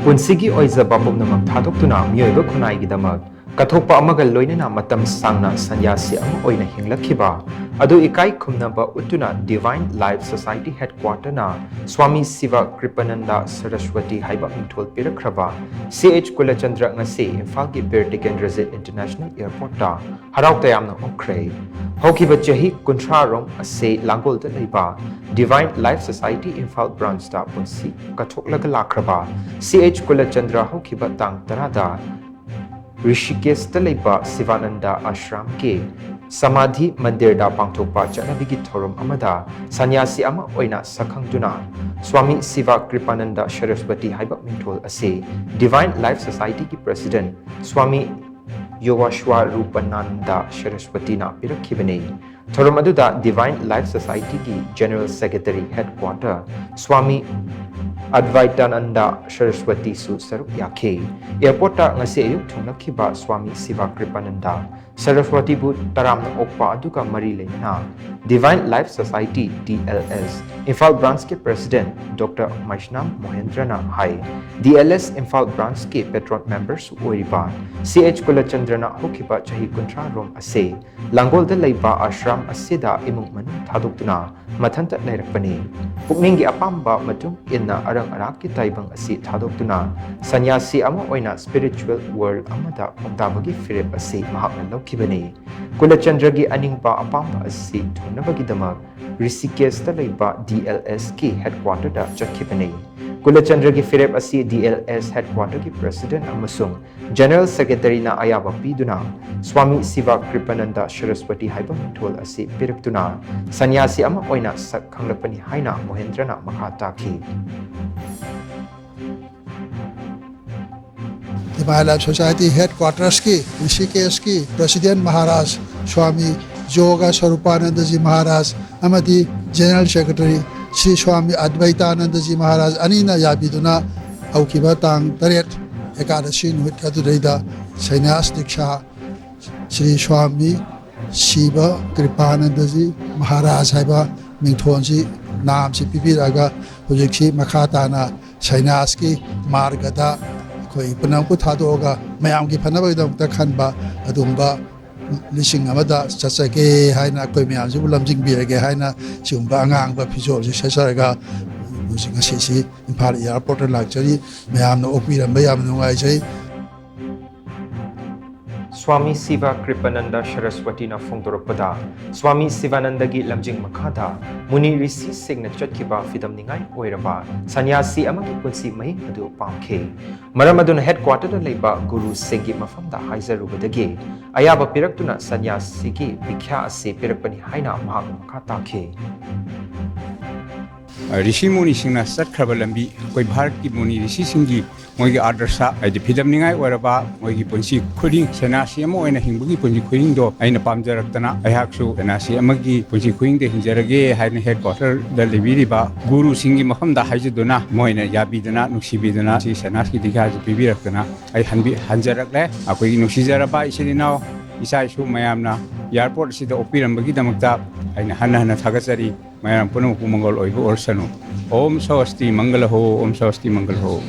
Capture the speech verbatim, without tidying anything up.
ꯄꯨꯟꯁꯤꯒꯤ ꯑꯣꯏꯖꯕ ꯄꯨꯝꯅꯃꯛ ꯊꯥꯗꯣꯛꯇꯨꯅ ꯃꯤꯑꯣꯏꯕ ꯈꯨꯟꯅꯥꯏꯒꯤꯗꯃꯛ ꯀꯠꯊꯣꯛꯄ ꯑꯃꯒ ꯂꯣꯏꯅꯅ ꯃꯇꯝ ꯁꯥꯡꯅ ꯁꯟꯌꯥꯁꯤ ꯑꯃ ꯑꯣꯏꯅ ꯍꯤꯡꯂꯛꯈꯤꯕ ꯑꯗꯨ ꯏꯀꯥꯏ ꯈꯨꯝꯅꯕ ꯎꯠꯇꯨꯅ Divine Life Society Headquarterꯅ swami Shiv ꯀ꯭ꯔꯤꯄꯥꯅꯟꯗ Saraswati ꯍꯥꯏꯕ ꯃꯤꯡꯊꯣꯜ ꯄꯤꯔꯛꯈ꯭ꯔꯕ ꯁꯤ ꯑꯩꯆ ꯀꯨꯂꯆꯟꯗ꯭ꯔ ꯉꯁꯤ ꯏꯝꯐꯥꯜꯒꯤ ꯕꯤꯔ ꯇꯤꯀꯦꯟꯗ꯭ꯔꯖꯤꯠ International Airportꯇ ꯍꯔꯥꯎ ꯇꯌꯥꯝꯅ ꯑꯣꯛꯈ꯭ꯔꯦ꯫ ꯍꯧꯈꯤꯕ ꯆꯍꯤ ꯀꯨꯟꯊ꯭ꯔꯥ ꯔꯣꯝ ꯑꯁꯤ ꯂꯥꯡꯒꯣꯜꯗ ꯂꯩꯕ Divine Life Society ꯏꯝꯐꯥꯜ branchꯇ ꯄꯨꯟꯁꯤ ꯀꯠꯊꯣꯛꯂꯒ ꯂꯥꯛꯈ꯭ꯔꯕ ꯁꯤ ꯑꯩꯆ ꯀꯨꯂꯆꯟꯗ꯭ꯔ ꯍꯧꯈꯤꯕ ꯇꯥꯡ ꯇꯔꯥꯗ ꯔꯤꯁꯤꯀꯦꯁꯇ ꯂꯩꯕ ꯁꯤꯚꯥꯅꯟꯗ ꯑꯥꯁ꯭ꯔꯝꯒꯤ ꯁꯃꯥꯙꯤ ꯃꯟꯗꯤꯔꯗ ꯄꯥꯡꯊꯣꯛꯄ ꯆꯠꯅꯕꯤꯒꯤ ꯊꯧꯔꯝ ꯑꯃꯗ ꯁꯟꯌꯥꯁꯤ ꯑꯃ ꯑꯣꯏꯅ ꯁꯛꯈꯪꯗꯨꯅ ꯁ꯭ꯋꯥꯃꯤ ꯁꯤꯚ ꯀ꯭ꯔꯤꯄꯥꯅꯟꯗ ꯁꯔꯁꯋꯇꯤ ꯍꯥꯏꯕ ꯃꯤꯡꯊꯣꯜ ꯑꯁꯤ Divine Life Societyꯒꯤ president ꯁ꯭ꯋꯥꯃꯤ ꯌꯣꯒꯥꯁ꯭ꯋꯥ ꯔꯨꯄꯥꯅꯟꯗ ꯁꯔꯁꯋꯇꯤꯅ ꯄꯤꯔꯛꯈꯤꯕꯅꯤ꯫ ꯊꯧꯔꯝ ꯑꯗꯨꯗ Divine Life Societyꯒꯤ General Secretary Headquarter swami ꯑꯗ꯭ꯋꯥꯏꯇꯥꯅꯟꯗ ꯁꯔꯁꯋꯇꯤꯁꯨ ꯁꯔꯨꯛ ꯌꯥꯈꯤ꯫ Airportꯇ ꯉꯁꯤ ꯑꯌꯨꯛ ꯊꯨꯡꯂꯛꯈꯤꯕ ꯁ꯭ꯋꯥꯃꯤ ꯁꯤꯚ ꯀ꯭ꯔꯤꯄꯥꯅꯟꯗ ꯁꯔꯁꯋꯇꯤꯕꯨ ꯇꯔꯥꯝꯅ ꯑꯣꯛꯄ ꯑꯗꯨꯒ ꯃꯔꯤ ꯂꯩꯅꯅ Divine Life Society D L S Imphal branchꯀꯤ president Doctor ꯃꯩꯁꯅꯥꯝ ꯃꯣꯍꯦꯟꯗ꯭ꯔꯅ ꯍꯥꯏ꯫ D L S Imphal branchꯀꯤ patron memberꯁꯨ ꯑꯣꯏꯔꯤꯕ ꯁꯤ ꯑꯩꯆ ꯀꯨꯂꯆꯟꯗ꯭ꯔꯅ ꯍꯧꯈꯤꯕ ꯆꯍꯤ ꯀꯨꯟꯊ꯭ꯔꯥ ꯔꯣꯝ ꯑꯁꯤ ꯂꯥꯡꯒꯣꯜꯗ ꯂꯩꯕ ꯑꯥꯁ꯭ꯔꯝ ꯑꯁꯤꯗ ꯏꯃꯨꯡ ꯃꯅꯨꯡ ꯊꯥꯗꯣꯛꯇꯨꯅ ꯃꯊꯟꯇ ꯂꯩꯔꯛꯄꯅꯤ꯫ ꯄꯨꯛꯅꯤꯡꯒꯤ ꯑꯄꯥꯝꯕ ꯃꯇꯨꯡ ꯏꯟꯅ ꯑꯔꯪ ꯑꯔꯥꯛꯀꯤ ꯇꯥꯏꯕꯪ ꯑꯁꯤ ꯊꯥꯗꯣꯛꯇꯨꯅ ꯁꯟꯌꯥꯁꯤ ꯑꯃ ꯑꯣꯏꯅ spiritual world ꯑꯃꯗ ꯈꯣꯡꯗꯥꯕꯒꯤ ꯐꯤꯔꯦꯞ ꯑꯁꯤ ꯃꯍꯥꯛꯅ ꯂꯧꯈꯤꯕꯅꯤ꯫ ꯀꯨꯂꯆꯟꯗ꯭ꯔꯒꯤ ꯑꯅꯤꯡꯕ ꯑꯄꯥꯝꯕ ꯑꯁꯤ ꯊꯨꯡꯅꯕꯒꯤꯗꯃꯛ ꯔꯤꯁꯤꯀꯦꯁꯇ ꯂꯩꯕ D L Sꯀꯤ headquarterꯗ ꯆꯠꯈꯤꯕꯅꯤ꯫ ꯀꯨꯂꯆꯟꯗ꯭ꯔꯒꯤ ꯐꯤꯔꯦꯞ ꯑꯁꯤ D L S headquarterꯒꯤ president ꯑꯃꯁꯨꯡ General Secretaryꯅ ꯑꯌꯥꯕ ꯄꯤꯗꯨꯅ ꯁ꯭ꯋꯥꯃꯤ ꯁꯤꯚ ꯀ꯭ꯔꯤꯄꯥꯅꯟꯗ ꯁꯔꯁꯋꯇꯤ ꯍꯥꯏꯕ ꯃꯤꯡꯊꯣꯜ ꯑꯁꯤ ꯄꯤꯔꯛꯇꯨꯅ ꯁꯟꯌꯥꯁꯤ ꯑꯃ ꯑꯣꯏꯅ ꯁꯛ ꯈꯪꯂꯛꯄꯅꯤ ꯍꯥꯏꯅ ꯃꯣꯍꯦꯟꯗ꯭ꯔꯅ ꯃꯈꯥ ꯇꯥꯈꯤ꯫ Divine Life Society headquartersꯀꯤ ꯔꯤꯁꯤꯀꯦꯁꯀꯤ president Maharaj swami ꯌꯣꯒ ꯁꯔꯨꯄꯥꯅꯟꯗꯖꯤ ꯃꯍꯥꯔꯥꯖ ꯑꯃꯗꯤ General Secretary ꯁ꯭ꯔꯤ ꯁ꯭ꯋꯥꯃꯤ ꯑꯗ꯭ꯋꯩꯇꯥꯅꯟꯗꯖꯤ ꯃꯍꯥꯔꯥꯖ ꯑꯅꯤꯅ ꯌꯥꯕꯤꯗꯨꯅ ꯍꯧꯈꯤꯕ ꯇꯥꯡ ꯇꯔꯦꯠ ꯑꯦꯀꯥꯗꯁꯤ ꯅꯨꯃꯤꯠ ꯑꯗꯨꯗꯩꯗ ꯁꯩꯅ꯭ꯌꯥꯁ ꯗꯤꯛꯁꯥ ꯁ꯭ꯔꯤ ꯁ꯭ꯋꯥꯃꯤ ꯁꯤꯕ ꯀ꯭ꯔꯤꯄꯥꯅꯟꯗꯖꯤ ꯃꯍꯥꯔꯥꯖ ꯍꯥꯏꯕ ꯃꯤꯡꯊꯣꯟꯁꯤ, ꯅꯥꯝꯁꯤ ꯄꯤꯕꯤꯔꯛꯑꯒ ꯍꯧꯖꯤꯛꯁꯤ ꯃꯈꯥ ꯇꯥꯅ ꯁꯩꯅꯥꯖꯀꯤ ꯃꯥꯔꯒꯗ ꯑꯩꯈꯣꯏ ꯄꯨꯝꯅꯃꯛꯄꯨ ꯊꯥꯗꯣꯛꯑꯒ ꯃꯌꯥꯝꯒꯤ ꯐꯅꯕꯒꯤꯗꯃꯛꯇ ꯈꯟꯕ ꯑꯗꯨꯒꯨꯝꯕ ꯂꯤꯁꯤꯡ ꯑꯃꯗ ꯆꯠꯆꯒꯦ ꯍꯥꯏꯅ ꯑꯩꯈꯣꯏ ꯃꯌꯥꯝꯁꯤꯕꯨ ꯂꯝꯖꯤꯡꯕꯤꯔꯒꯦ ꯍꯥꯏꯅ ꯁꯤꯒꯨꯝꯕ ꯑꯉꯥꯡꯕ ꯐꯤꯖꯣꯜꯁꯤ ꯁꯦꯠꯆꯔꯒ ꯍꯧꯖꯤꯛ ꯉꯁꯤꯁꯤ ꯏꯝꯐꯥꯜ ꯑꯦꯌꯥꯔꯄꯣꯔꯠꯇ ꯂꯥꯛꯆꯔꯤ꯫ ꯃꯌꯥꯝꯅ ꯑꯣꯛꯄꯤꯔꯝꯕ ꯌꯥꯝ ꯅꯨꯡꯉꯥꯏꯖꯩ꯫ ꯁ꯭ꯋꯥꯃꯤ ꯁꯤꯚ ꯀ꯭ꯔꯤꯄꯥꯅꯟꯗ ꯁꯔꯁꯋꯇꯤꯅ ꯐꯣꯡꯗꯣꯔꯛꯄꯗ, ꯁ꯭ꯋꯥꯃꯤ ꯁꯤꯚꯥꯅꯟꯗꯒꯤ ꯂꯝꯖꯤꯡ ꯃꯈꯥꯗ ꯃꯨꯅꯤ ꯔꯤꯁꯤꯁꯤꯡꯅ ꯆꯠꯈꯤꯕ ꯐꯤꯗꯝꯅꯤꯡꯉꯥꯏ ꯑꯣꯏꯔꯕ ꯁꯟꯌꯥꯁꯤ ꯑꯃꯒꯤ ꯄꯨꯟꯁꯤ ꯃꯍꯤꯡ ꯑꯗꯨ ꯄꯥꯝꯈꯤ꯫ ꯃꯔꯝ ꯑꯗꯨꯅ ꯍꯦꯗꯀ꯭ꯋꯥꯇꯔꯗ ꯂꯩꯕ ꯒꯨꯔꯨꯁꯤꯡꯒꯤ ꯃꯐꯝꯗ ꯍꯥꯏꯖꯔꯨꯕꯗꯒꯤ ꯑꯌꯥꯕ ꯄꯤꯔꯛꯇꯨꯅ ꯁꯟꯌꯥꯁꯤꯒꯤ ꯗꯤꯈ꯭ꯌꯥ ꯑꯁꯤ ꯄꯤꯔꯛꯄꯅꯤ ꯍꯥꯏꯅ ꯃꯍꯥꯛꯅ ꯃꯈꯥ ꯇꯥꯈꯤ꯫ ꯔꯤꯁꯤ ꯃꯨꯅꯤꯁꯤꯡꯅ ꯆꯠꯈ꯭ꯔꯕ ꯂꯝꯕꯤ, ꯑꯩꯈꯣꯏ ꯚꯥꯔꯠꯀꯤ ꯃꯨꯅꯤ ꯔꯤꯁꯤꯁꯤꯡꯒꯤ ꯃꯣꯏꯒꯤ ꯑꯥꯗꯔꯁ, ꯍꯥꯏꯗꯤ ꯐꯤꯗꯝꯅꯤꯡꯉꯥꯏ ꯑꯣꯏꯔꯕ ꯃꯣꯏꯒꯤ ꯄꯨꯟꯁꯤ ꯈꯨꯗꯤꯡ ꯁꯦꯅꯥꯁꯤ ꯑꯃ ꯑꯣꯏꯅ ꯍꯤꯡꯕꯒꯤ ꯄꯨꯟꯁꯤ ꯈꯨꯗꯤꯡꯗꯣ ꯑꯩꯅ ꯄꯥꯝꯖꯔꯛꯇꯅ ꯑꯩꯍꯥꯛꯁꯨ ꯁꯦꯅꯥꯁꯤ ꯑꯃꯒꯤ ꯄꯨꯟꯁꯤ ꯈꯨꯗꯤꯡꯗ ꯍꯤꯡꯖꯔꯒꯦ ꯍꯥꯏꯅ ꯍꯦꯗꯀ꯭ꯋꯥꯇꯔꯗ ꯂꯩꯕꯤꯔꯤꯕ ꯒꯨꯔꯨꯁꯤꯡꯒꯤ ꯃꯐꯝꯗ ꯍꯥꯏꯖꯗꯨꯅ ꯃꯣꯏꯅ ꯌꯥꯕꯤꯗꯅ ꯅꯨꯡꯁꯤꯕꯤꯗꯅ ꯁꯤ ꯁꯦꯅꯥꯁꯀꯤ ꯗꯤꯈ꯭ꯌꯥꯁꯤ ꯄꯤꯕꯤꯔꯛꯇꯅ ꯑꯩ ꯍꯟꯕꯤ-, ꯍꯟꯖꯔꯛꯂꯦ꯫ ꯑꯩꯈꯣꯏꯒꯤ ꯅꯨꯡꯁꯤꯖꯔꯕ ꯏꯆꯤꯜ ꯏꯅꯥꯎ ꯏꯆꯥ ꯏꯁꯨ ꯃꯌꯥꯝꯅ ꯑꯦꯌꯥꯔꯄꯣꯔꯠ ꯑꯁꯤꯗ ꯑꯣꯛꯄꯤꯔꯝꯕꯒꯤꯗꯃꯛꯇ ꯑꯩꯅ ꯍꯟꯅ ꯍꯟꯅ ꯊꯥꯒꯠꯆꯔꯤ꯫ ꯃꯌꯥꯝ ꯄꯨꯝꯅꯃꯛꯄꯨ ꯃꯪꯒꯣꯜ ꯑꯣꯏꯕ ꯑꯣꯏꯔꯁꯅꯨ꯫ ॐ स्वस्ति मङ्गलहो, ॐ स्वस्ति मङ्गलहो।